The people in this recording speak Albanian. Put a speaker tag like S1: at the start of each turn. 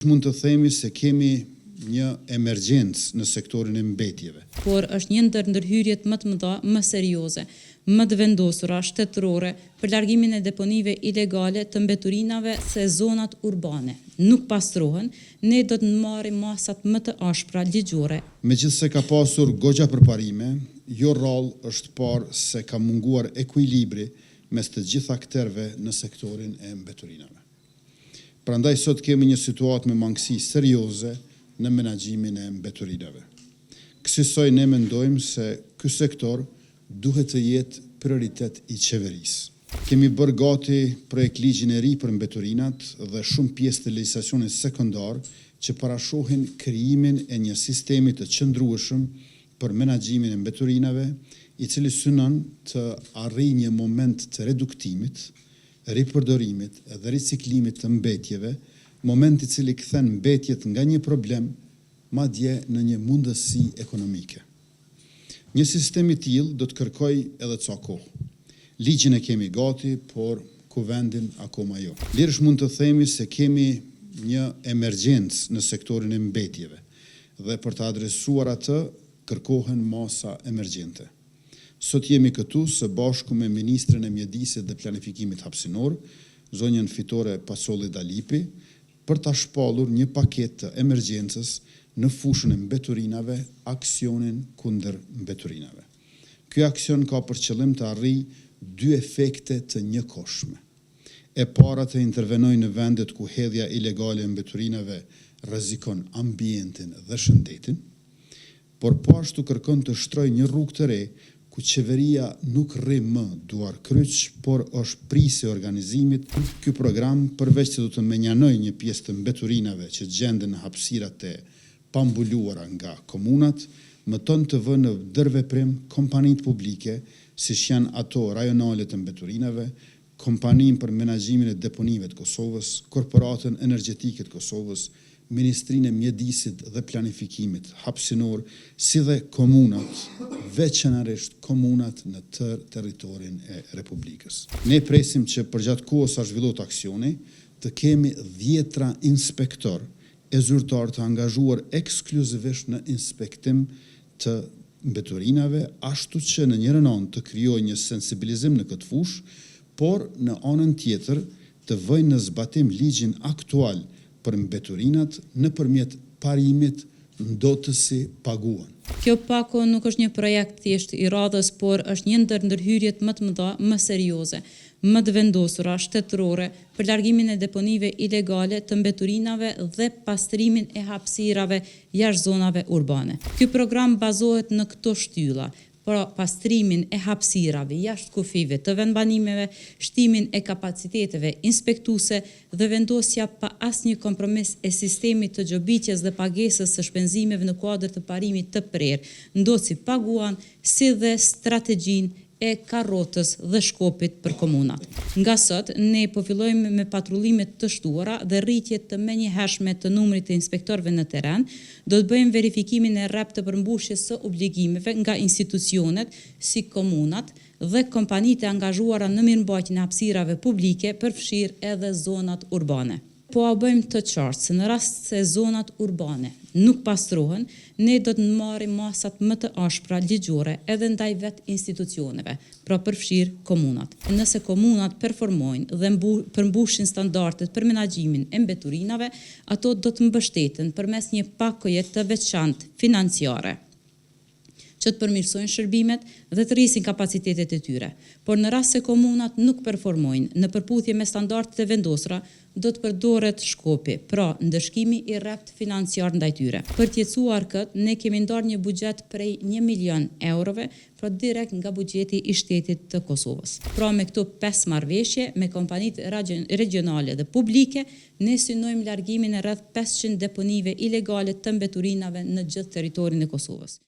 S1: Mund të themi se kemi një emergjencë në sektorin e mbetjeve.
S2: Por është një ndër ndërhyrjet më të mëdha, më serioze, më të vendosura, shtetërore, për largimin e deponive ilegale të mbeturinave se zonat urbane nuk pastrohen, ne do të marrim masat më të ashpra ligjore.
S1: Megjithëse ka pasur goxha përparime, jo rrallë është parë se ka munguar ekuilibri mes të gjithë akterëve në sektorin e mbeturinave. Prandaj sot kemi një situatë me mangësi serioze në menaxhimin e mbeturinave. Kësisoj ne mendojmë se ky sektor duhet të jetë prioritet i Qeverisë. Kemi bërë gati Projektligjin e ri për mbeturinat dhe shumë pjesë të legjislacionit sekondar që parashohin krijimin e një sistemi të qëndrueshëm për menaxhimin e mbeturinave, i cili synon të arrijë një moment të reduktimit, ripërdorimit dhe riciklimit të mbetjeve, moment i cili kthen mbetjet nga një problem, madje në një mundësi ekonomike. Një sistem i tillë do të kërkojë edhe ca kohë. Ligjin e kemi gati, por Kuvendin akoma jo. Lirisht mund të themi se kemi një emergjencë në sektorin e mbetjeve dhe për ta adresuar atë kërkohen masa emergjente. Sot jemi këtu së bashku me ministren e Mjedisit dhe Planifikimit Hapësinor, zonjën Fitore Pacolli-Dalipi, për ta shpallur një paketë të emergjencës në fushën e mbeturinave, aksionin kundër mbeturinave. Ky aksion ka për qëllim të arrijë dy efekte të njëkohshme. E para, të intervenojë në vendet ku hedhja ilegale e mbeturinave rrezikon ambientin dhe shëndetin, por po ashtu kërkon të shtrojë një rrugë të re ku qeveria nuk rri më duarkryq, por është prijëse e organizimit. Ky program, përveç se do të mënjanojë një pjesë të mbeturinave që gjenden në hapësirat e pambuluara nga komunat, mëton të vë në ndërveprim kompanitë publike, siç janë ato rajonale të mbeturinave, Kompaninë për Menaxhimin e Deponive të Kosovës, Korporatën Energjetike të Kosovës, Ministrinë e Mjedisit dhe Planifikimit Hapësinor, si dhe komunat, veçanërisht komunat në tërë territorin e Republikës. Ne presim që përgjatë kohës sa zhvillohet aksioni, të kemi dhjetëra inspektorë e zyrtarë të angazhuar ekskluzivisht në inspektim të mbeturinave, ashtu që në njërën anë të krijojnë një sensibilizim në këtë fushë, por në anën tjetër të vëjnë në zbatim ligjin aktual për mbeturinat nëpërmjet parimit ndotësi paguan.
S2: Kjo pako nuk është një projekt thjesht i radhës, por është një ndër ndërhyrjet më të mëdha, më serioze, më të vendosura, shtetërore, për largimin e deponive ilegale të mbeturinave dhe pastrimin e hapësirave jashtë zonave urbane. Ky program bazohet në këto shtylla, pra pastrimin e hapësirave jashtë kufijve të vendbanimeve, shtimin e kapaciteteve inspektuese dhe vendosja pa asnjë kompromis e sistemit të gjobitjes dhe pagesës së shpenzimeve në kuadër të parimit të prerë, ndotësi paguan, si dhe strategjinë e karotës dhe shkopit për komunat. Nga sot, ne po fillojmë me patrullime të shtuara dhe rritje të menjëhershme të numrit të inspektorëve në terren, do të bëjmë verifikimin e rreptë të përmbushjes së obligimeve nga institucionet, si komunat, dhe kompanitë e angazhuara në mirëmbajtjen e hapësirave publike, përfshirë edhe zonat urbane. Po ua bëjmë të qartë se në rast se zonat urbane nuk pastrohen, ne do të marrim masat më të ashpra ligjore edhe ndaj vetë institucioneve, pra përfshirë komunat. Nëse komunat performojnë dhe përmbushin standardet për menaxhimin e mbeturinave, ato do të mbështeten përmes një pakoje të veçantë financiare që të përmirësojnë shërbimet dhe të rrisin kapacitetet e tyre. Por në rast se komunat nuk performojnë në përputhje me standardet e vendosura, do të përdoret shkopi, pra ndëshkimi i rreptë financiar ndaj tyre. Për të jetësuar këtë, ne kemi ndarë një buxhet prej një milion eurove, pra direkt nga buxheti i shtetit të Kosovës. Pra me këto pesë marrëveshje me kompanitë regjionale dhe publike, ne synojmë largimin e rreth 500 deponive ilegale të mbeturinave në gjithë territorin e Kosovës.